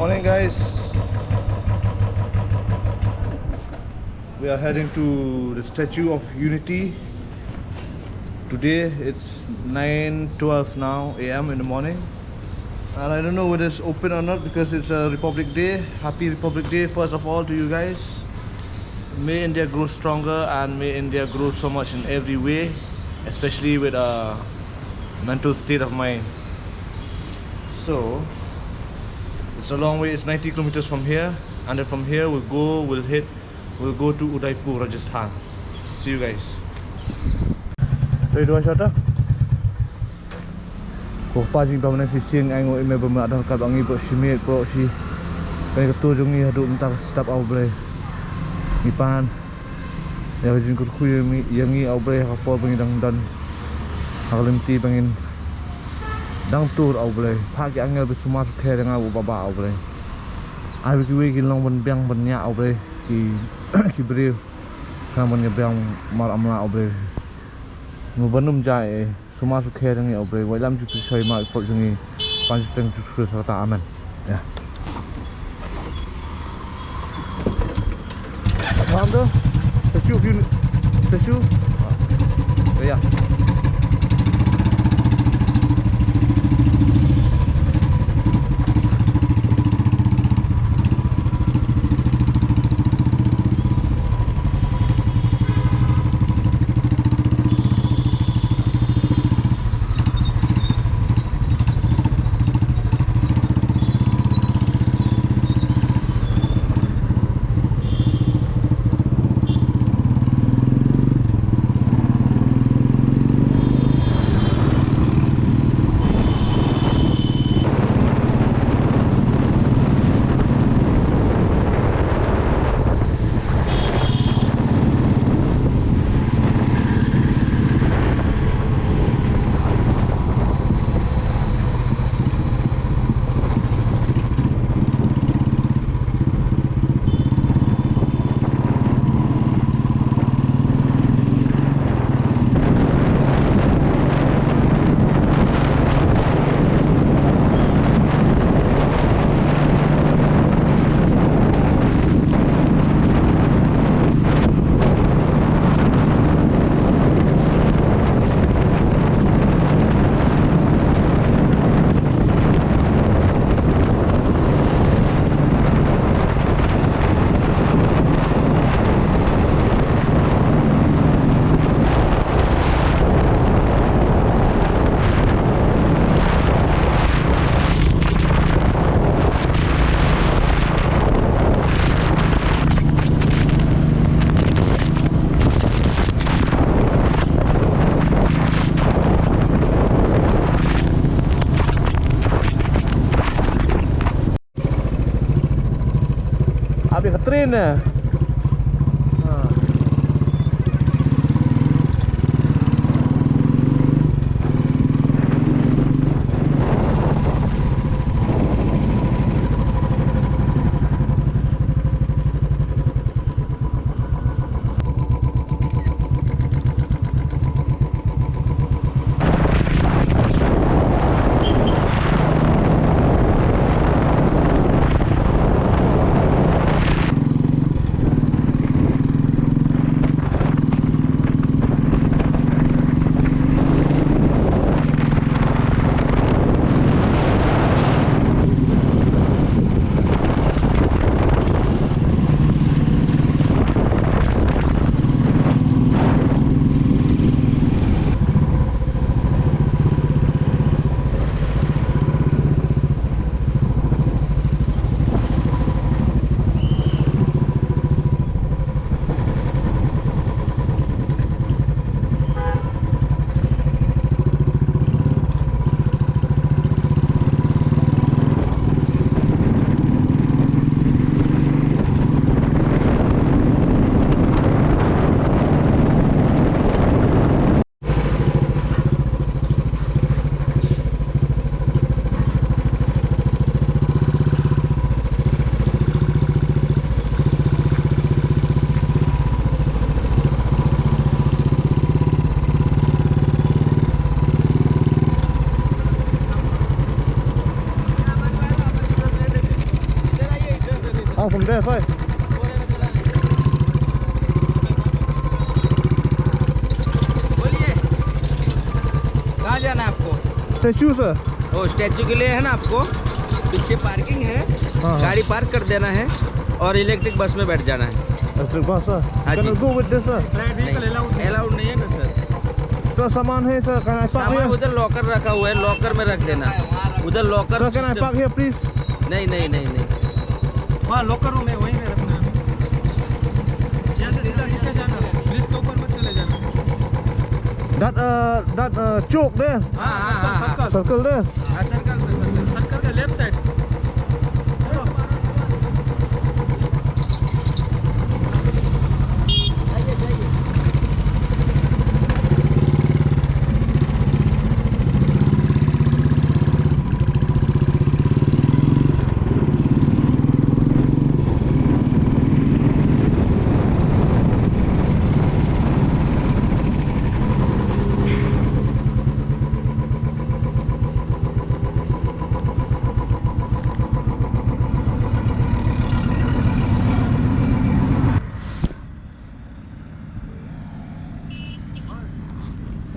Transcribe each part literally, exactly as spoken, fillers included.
Morning, guys. We are heading to the Statue of Unity. Today it's nine twelve now A M in the morning. And I don't know whether it's open or not because it's a Republic Day. Happy Republic Day, first of all, to you guys. May India grow stronger and may India grow so much in every way, especially with a mental state of mind. So, it's a long way, it's ninety kilometers from here, and then from here we'll go, we'll hit, we'll go to Udaipur, Rajasthan. See you guys. Ready to wash water? Ko pa jingpyrkhat, shi sien ai ngo email ba ma Aadhaar card ba ngi pyrkhat shi miet pyrkhat shi. Kane ka tour jong ngi haduh mynta ka step, A Blei. Ngi pan ïa ka jingkyrkhu ïa ngi, ïa ngi, A Blei, ha ka por ba ngi dang don ha ka lynti ba ngin dang tour, A Blei. Phah ki angel ba sumar sukher ïa nga, u Baba, A Blei. Ai ba kiwei ki long ban biang ban ñiah, A Blei, ki, ki briew. Khnang ban ïa biang mar amla, A Blei. Ngu ban ym jai, eh. Sumar sukher ïa ngi, A Blei, wat lam ju pynshoi ma i pop jong ngi. Pan ju teng ju sukher serta, amen. Ïa. Paham tu? Sesu view, sesu. Ïa. Abi ka train eh. Ha. Oh, from there side. बोलिए, कहाँ जाना है आपको? Statue, sir. ओ, स्टैचू के लिए है ना आपको, पीछे पार्किंग है, हाँ, हाँ। गाड़ी पार्क कर देना है और इलेक्ट्रिक बस में बैठ जाना है। Electric bus, sir? हाँ जी। Can I go with this, sir? नहीं, अलाउड नहीं है ना, सर। सर, सामान है, सर, can I park here? सामान उधर लॉकर रखा हुआ है, लॉकर में रख देना। उधर लॉकर सिस्टम। Sir, can I park here, please? नहीं, नहीं, नहीं, नहीं। वहाँ लॉकर रूम है, वहीं पे रखना है। यहाँ से सीधा नीचे जाना, ब्रिज के ऊपर मत चले जाना। That, uh, that, uh, chowk there. हाँ, हाँ, हाँ, हाँ। सर्कल। सर्कल there. हाँ, सर्कल पे, सर्कल। सर्कल के लेफ्ट साइड।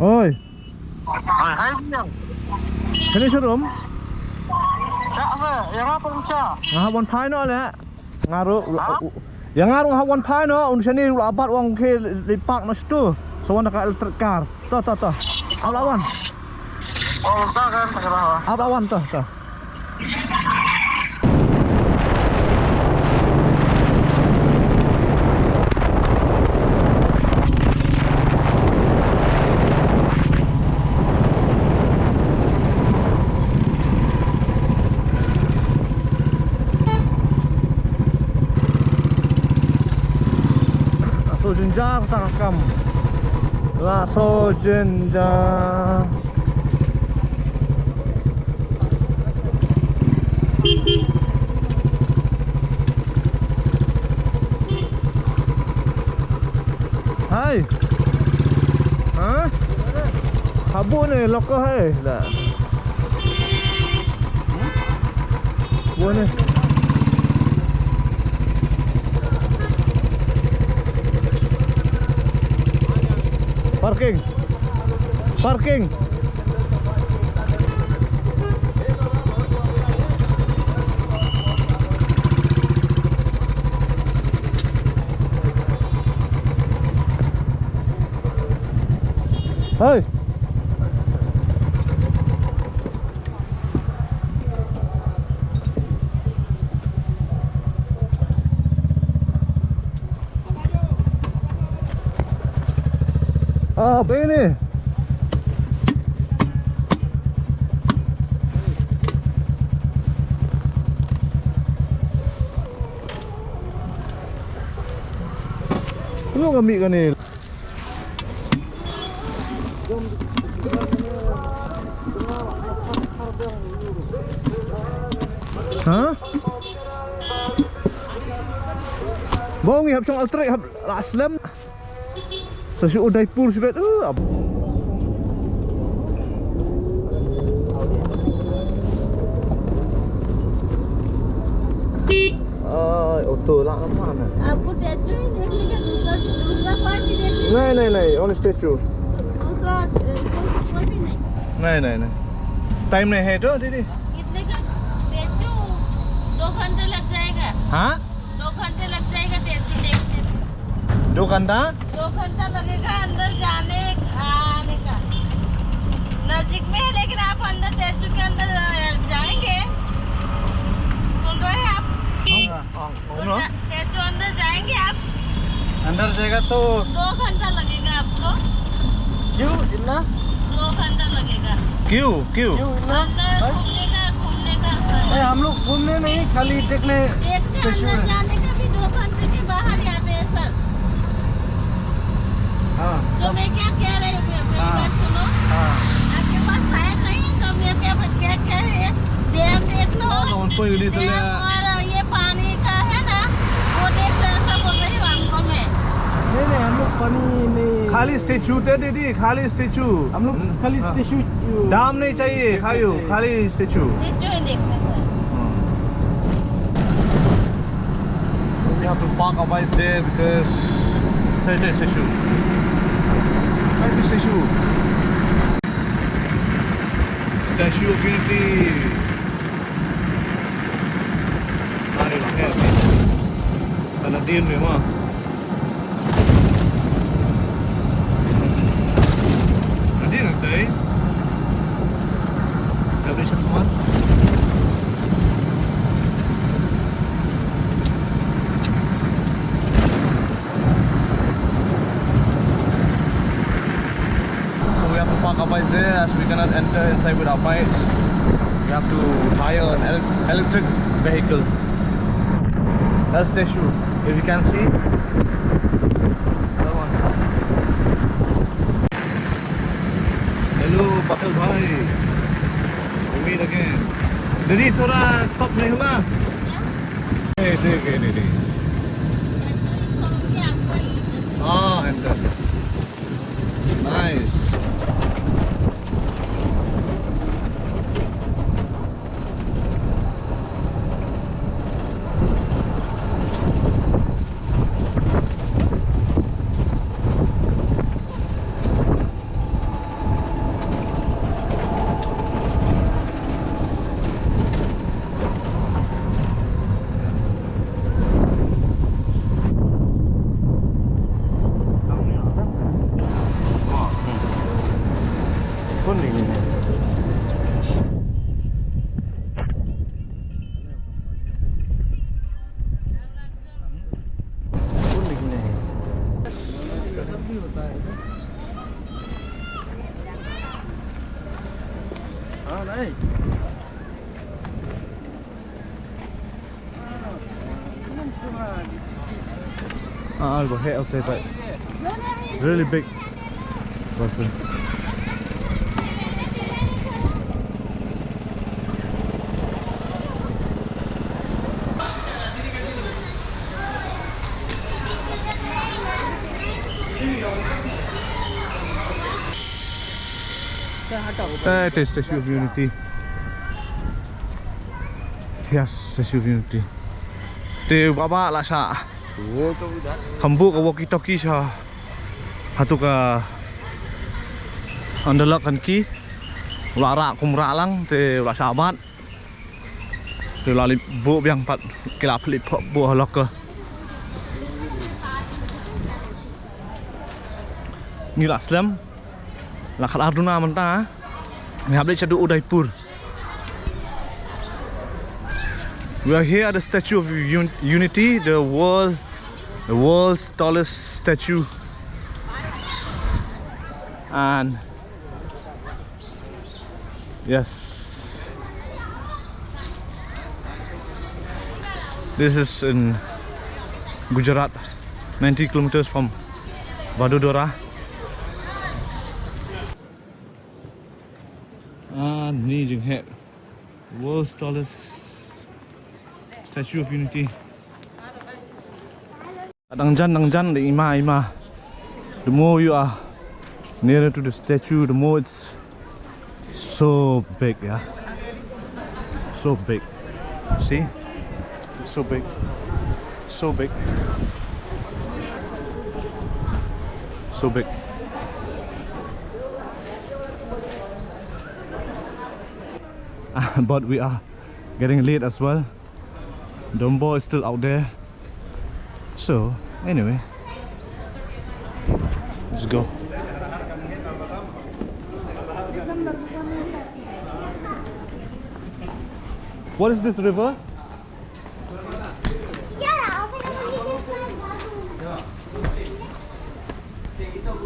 Oi. Oi, hai, Bang. Kane sharum? Ïa, sir, ïa nga pun sha. Nga hap wan phai noh leh. Nga ruh, ha? Ïa nga ruh nga hap wan phai noh, un shane u la bat u ong khie leit park noh shatu. Sa wan da ka electric car. To, to, to. Ap la wan. Oh, ta kan, ta kan. Ap la wan to, to. Laso jynjar tang kam. Laso jynjar. Hai. Ha? Habu ne loko hai. Da. Bo ne. Parking. Parking. Hey. Ah, bene. Lu kami kane. Ha? Ba ngi hap shong Altrek hap la slem. Sa shu Udaipur shibet. Uh, ab- Ai, auto lah nampak na. आपको टैटू ही देखने का दूसरा, दूसरा पार्ट भी देखने का? नहीं, नहीं, नहीं, only statue. दूसरा, अ, कोई, कोई भी नहीं? नहीं, नहीं, नहीं। टाइम नहीं है तो, दीदी। कितने का स्टैचू? दो घंटा लग जाएगा। हाँ? दो घंटे लग जाएगा स्टैचू देखने में। दो घंटा? दो घंटा लगेगा अंदर जाने आने का। नजदीक में है, लेकिन आप अंदर स्टैचू के अंदर, अ, जाएंगे। सुन रहे हैं आप? हाँ, हाँ, तो हाँ। जा-, स्टैचू अंदर जाएंगे आप? अंदर जाएगा तो दो घंटा लगेगा आपको। क्यों इतना? दो घंटा लगेगा। क्यों, क्यों? क्यों इतना? अंदर हाँ? घूमने का, घूमने का। अरे, हम लोग घूमने नहीं, खाली देखने देखने स्टैचू अंदर है। जाने का भी दो घंटे के बाहर ही आते हैं, सर। हाँ। तो मैं क्या कह रही हूँ, मे-, मेरी हाँ। बात सुनो। हाँ। आपके पास है कहीं, तो मैं क्या, क्या कह रही है, डैम देख लो। हाँ, तो उनको ही ले डैम चले। और ये पानी का है ना, वो देख लो, ऐसा बोल रही हूँ आपको मैं। नहीं, नहीं, हम लोग पानी नहीं। खाली स्टैचू दे दीदी, खाली स्टैचू। हम लोग खाली हाँ। स्टैचू। डैम नहीं चाहिए, खाली, खाली स्टैचू। स्टैचू ही देखना है। हाँ। Have to park our bikes there because there's a statue. Where's the statue? Statue of Unity. Nadien, nadien. Nadien, nadien. So we have to park our bikes there as we cannot enter inside with our bikes. We have to hire an el- electric vehicle. That's the issue. If you can see, that one. Hello, Patel bhai. We meet again. Didi, thoda stop nahi hoga? Nahi, nahi, nahi, nahi. Ah, enter. Nice. Ah, I'll go ahead, okay, but really big person. Te, te Statue of Unity. Yes, Statue of Unity. Te u Bah Bah la shah kham buh ka walkie talkie sha hato ka underlock and key. U la rah kum rah lang te u la shah bat. Te la leit buh biang pat, ki la pynleit buh ha locker. Ngi la slem, la khatar duna mynta. Ngi hap leit shaduh Udaipur. We are here at the Statue of Un- Unity, the world, the world's tallest statue. And yes. This is in Gujarat, ninety kilometers from Vadodara. Ah, ni jong he. World's tallest Statue of Unity. Dang jan, dang jan, da ima, ima. The more you are nearer to the statue, the more it's so big, yeah. So big. See? It's so big. So big. So big. But we are getting late as well. Dombo is still out there. So, anyway. Let's go. What is this river?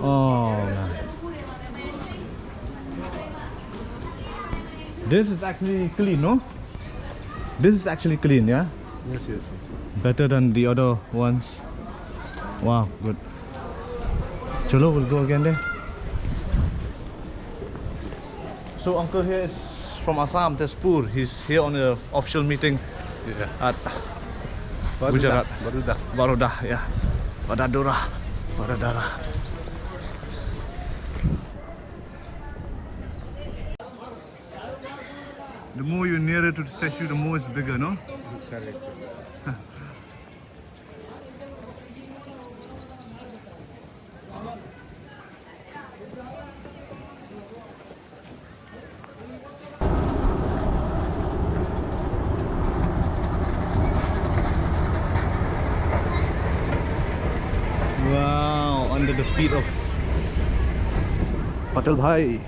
Oh, man. This is actually clean, no? This is actually clean, yeah? Yes, yes, yes. Better than the other ones. Wow, good. Chalo, we'll go again there. So, uncle here is from Assam, Tezpur. He's here on the official meeting at Baroda, Gujarat. Baroda. Baroda, yeah. Vadodara. Vadodara. The more you're nearer to the statue, the more it's bigger, no? Correct. Under the feet of Patel Bhai.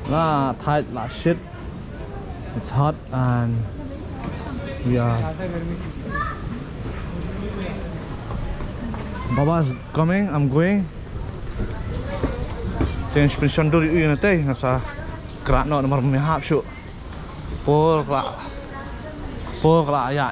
Nga thait la shit. It's hot and we are. Baba's coming, I'm going. Teng shin pynshon dur ïa u ïa na tei nga sa kra noh namar me hap shu. Por kla. Por kla ïa.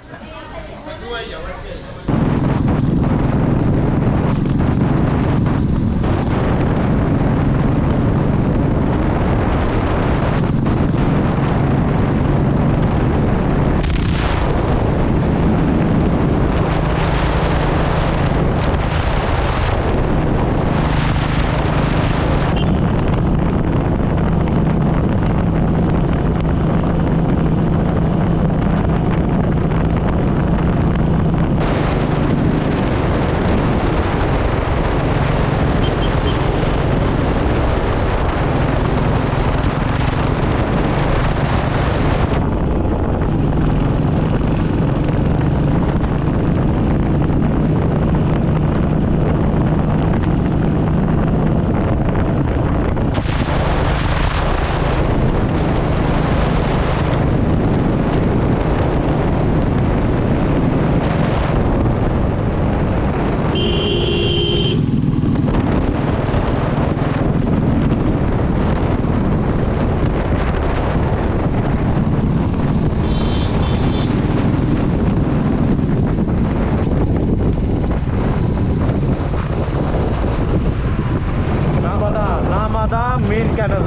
Namada, Namada main canal.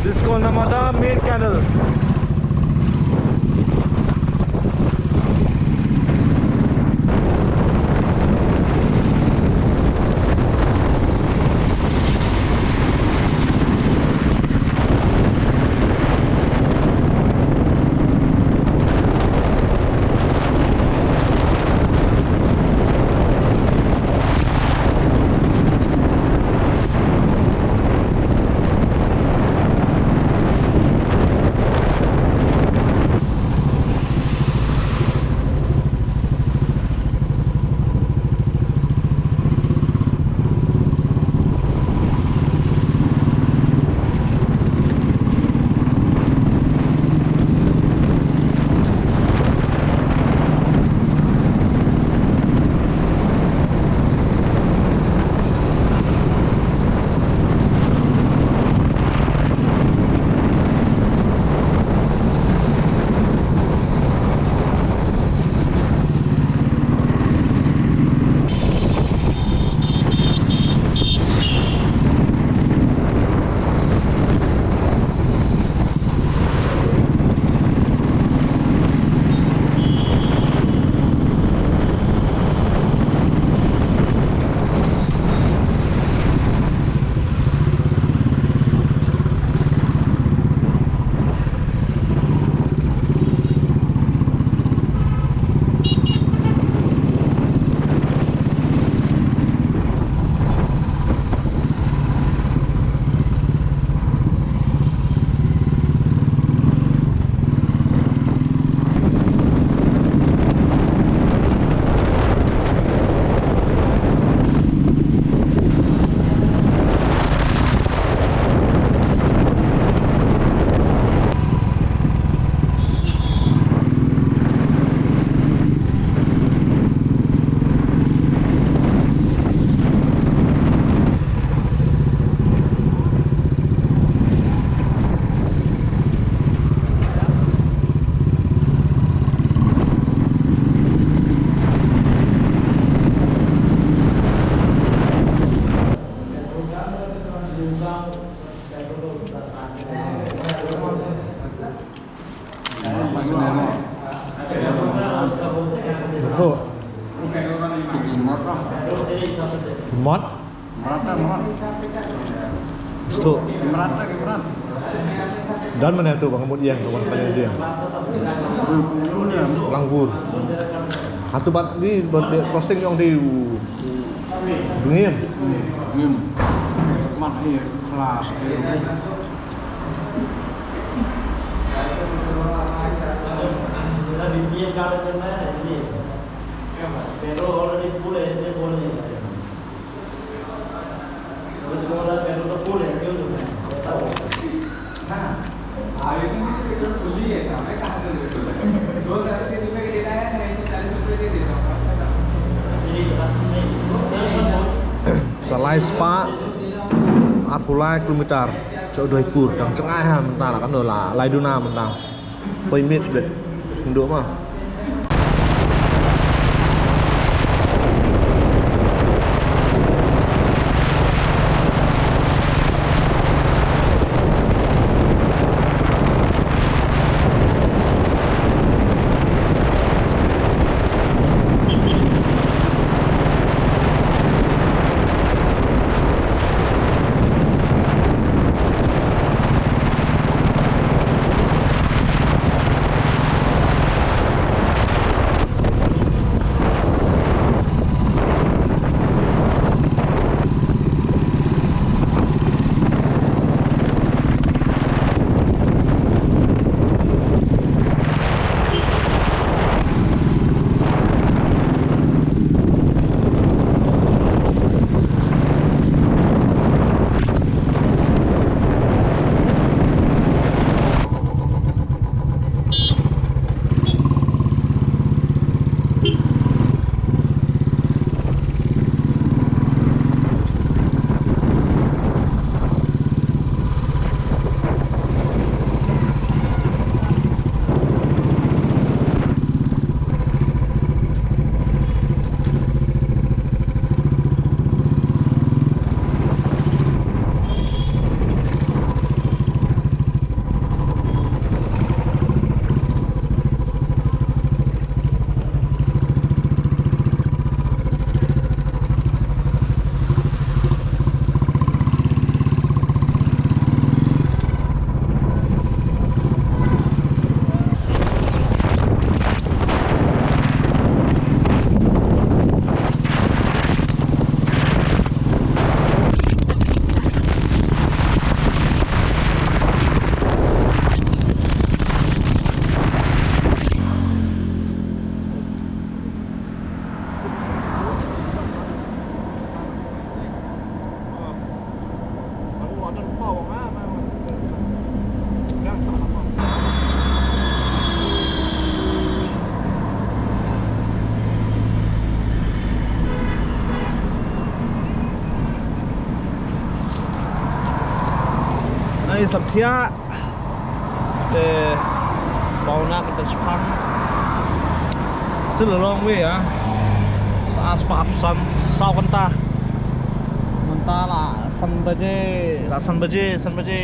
This is called Namada main canal. Betul. Mat. Mat. Sto. Dan mana tu bang mut yang kawan kalian dia. Langgur. Hatu bat ni bat crossing yang di ngim. Ngim. Man hi class. Sa lai spah arphew lai kilometer. Sha Udaipur, dang jngai ha mynta, la kan don la lai duna mynta. Poi miet sbet. Ndu ma. Ai, Samthiah. Te, Bawna kan shipang. Still a long way, ah. Sa ar spah arphew san, saw kynta. Mynta la san baje, la san baje, san baje.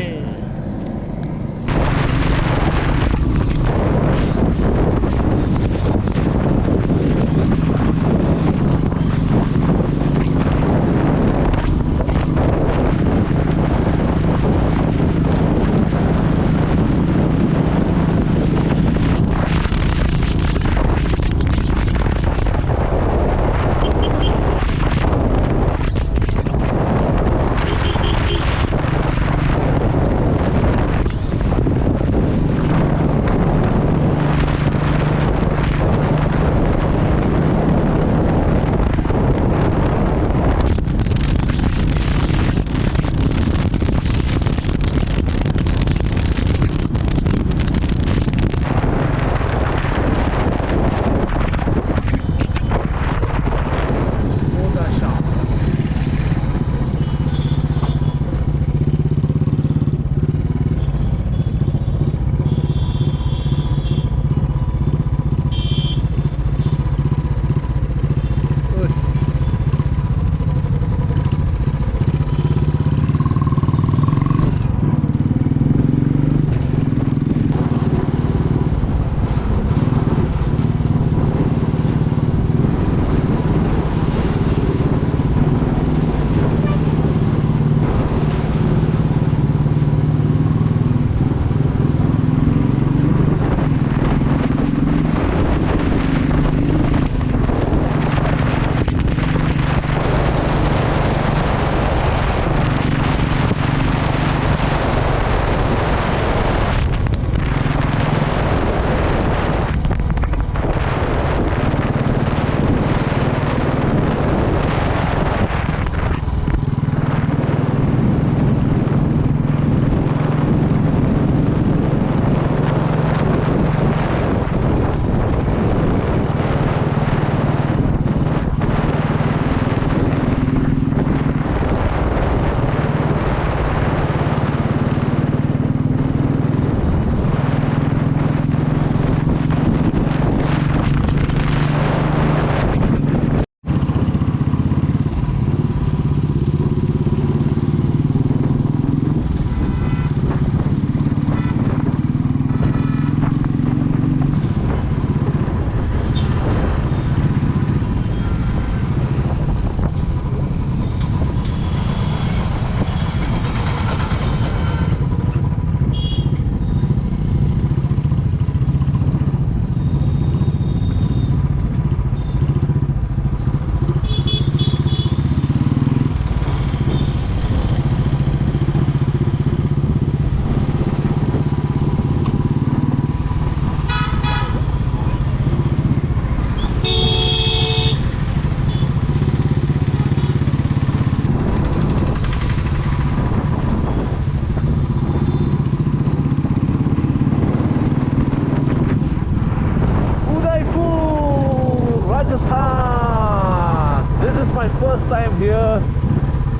My first time here,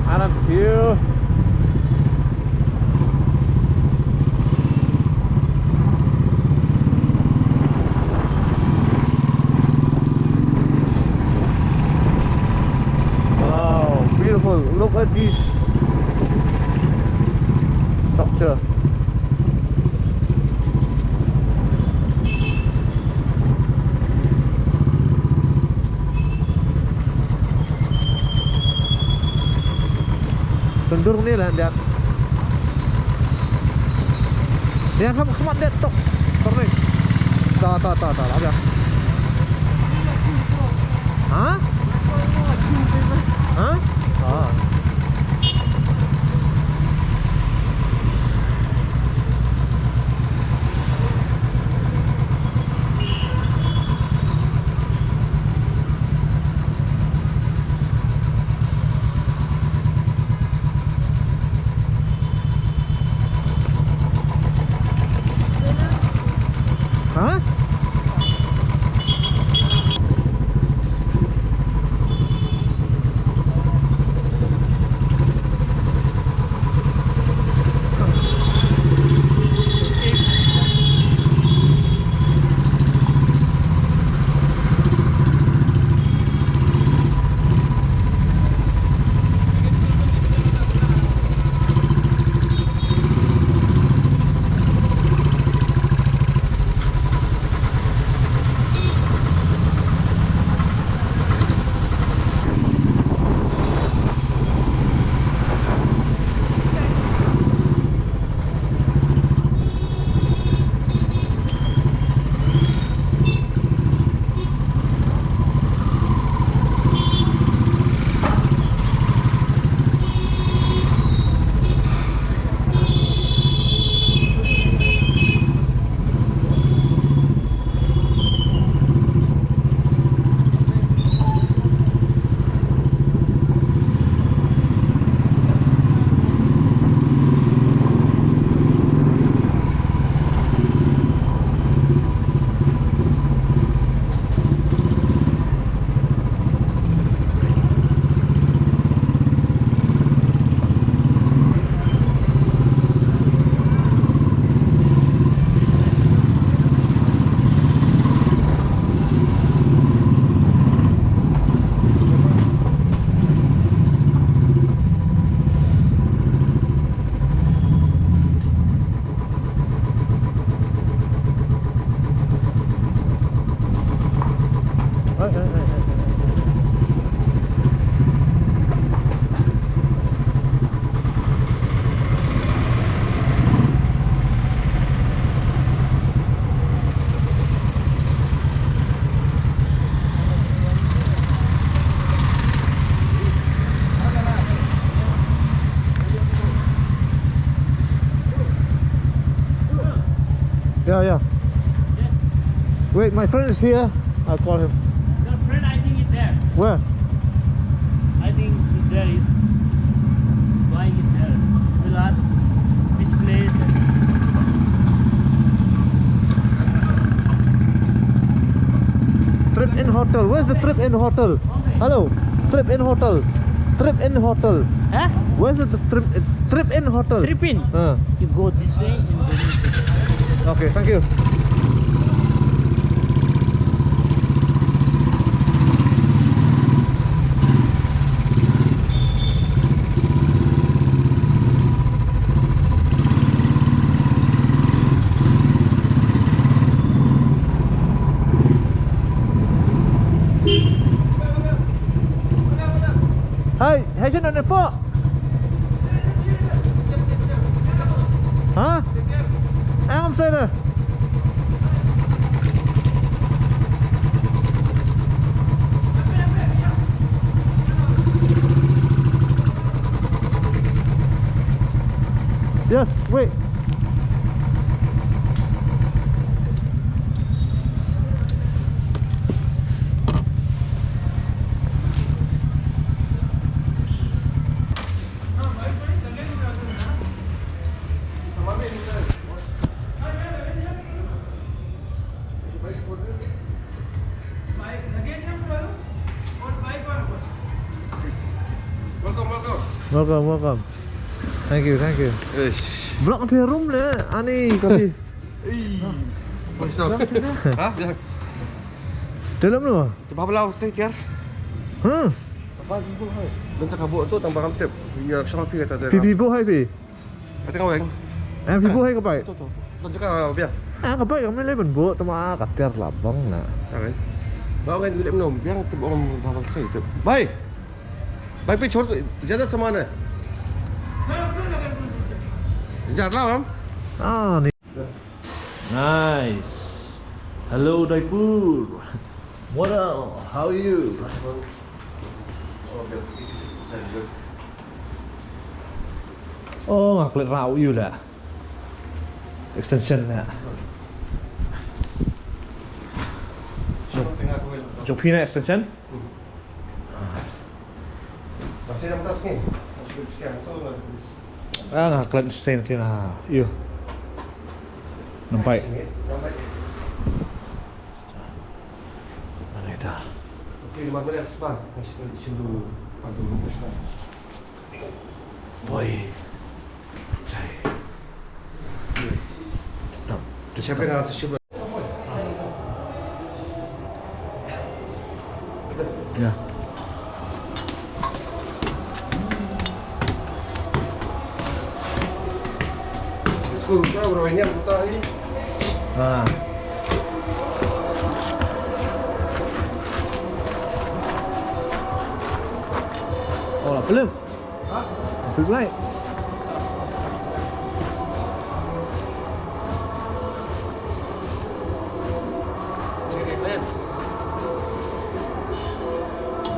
and I'm here. Wow, beautiful. Look at this structure. Tun dur ni lah, lihat. Lihat, kham, kham, lihat, tok. Turning. Ta, ta, ta, ta, lihat. Ha? Ha? Ah. Ha? Yeah, yeah. Wait, my friend is here. I'll call him. Your friend, I think, is there. Where? I think there is. Why is there? We'll ask which place. Trip Inn Hotel. Where's the Trip Inn Hotel? Hello. Trip Inn Hotel. Trip Inn Hotel. Huh? Where's the Trip, Trip Inn Hotel? Trip Inn? Uh. You go this way and then you go. Okay, thank you. Hai, hai sino ne po? Ha? Em sino? Yes, wait. Welcome, welcome. Welcome, welcome. Thank you, thank you. Eish. Block the room le, ani kami. Ei. What's up? Ha? Biang. Dalam lu? Coba belau saya tiar. Huh? Apa tu, hai? Nanti kabut tu tambah ramtip. Ya, sama pi kata dia. Pipi bo hai pi. Kata kau, Weng. Eh, pipi bo hai ka pai. Tu, tu. Nanti kau biang. Ah, ka pai kami le ban bo, tama ka tiar labang na. Hai. Bawang ni lem nom, biang tu bawang bawang saya tu. Bye. Bye, bye, छोड़ दो, ज्यादा सामान है। ज्यादा हम। Ah, ni. Nice. Hello, Udaipur. What up? How are you? Oh, nga klet rau ïu la. Extension la. Jong phi na extension? Ah, nga klet sen kina. Ïu. Nampai. Mana dah? Boy. Siapa yang rasa syukur? Ya. School ka, bro, ini yang buta ini. Ah. Oh, belum. Big light.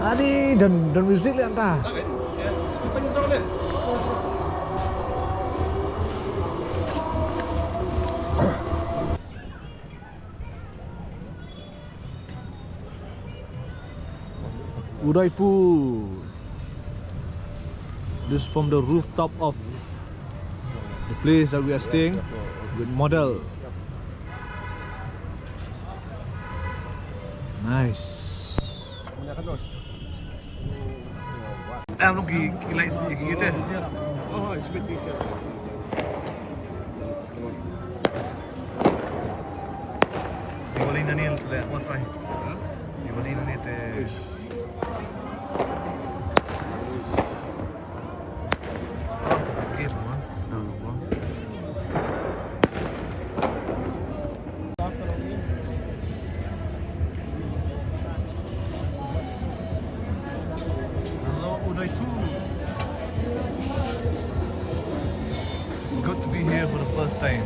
Ani, don, don music leh anta. Udaipur. This from the rooftop of the place that we are staying with model. Nice. Em, look, he, he likes, he, he, he, oh, it's good, it's good. Diwali na ni le, what's right? Diwali na ni te. Hello, Udaipur. It's good to be here for the first time.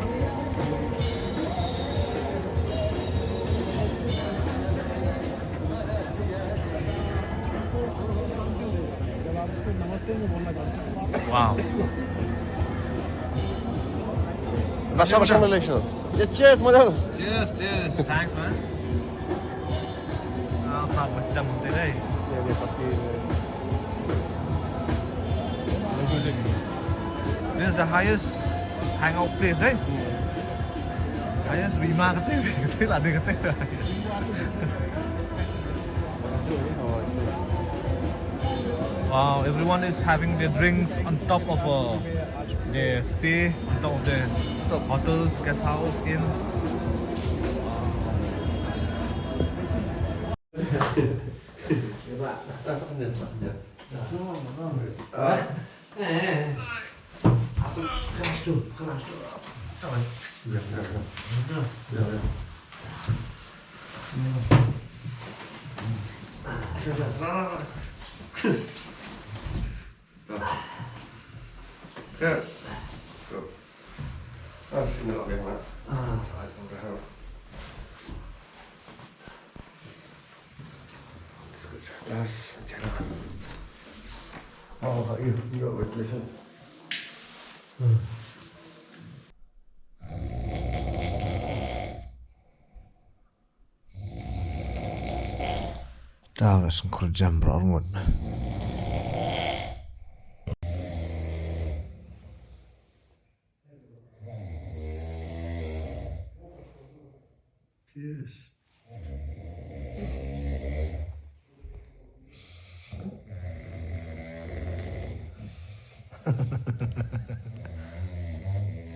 Wow. Masha, masha, Malaysia. Yeah, cheers, model. Cheers, cheers. Thanks, man. Ah, tak macam tu deh. Ya, dia pasti. This is the highest hangout place, right? Highest, Rima kata, kata lah, dia kata. Wow, everyone is having their drinks on top of, uh, their stay, on top of the hotels, guest house, inns. Wow. Oh, you, you got ventilation. Ta ba sngewkhur jam bro ngut. Yes.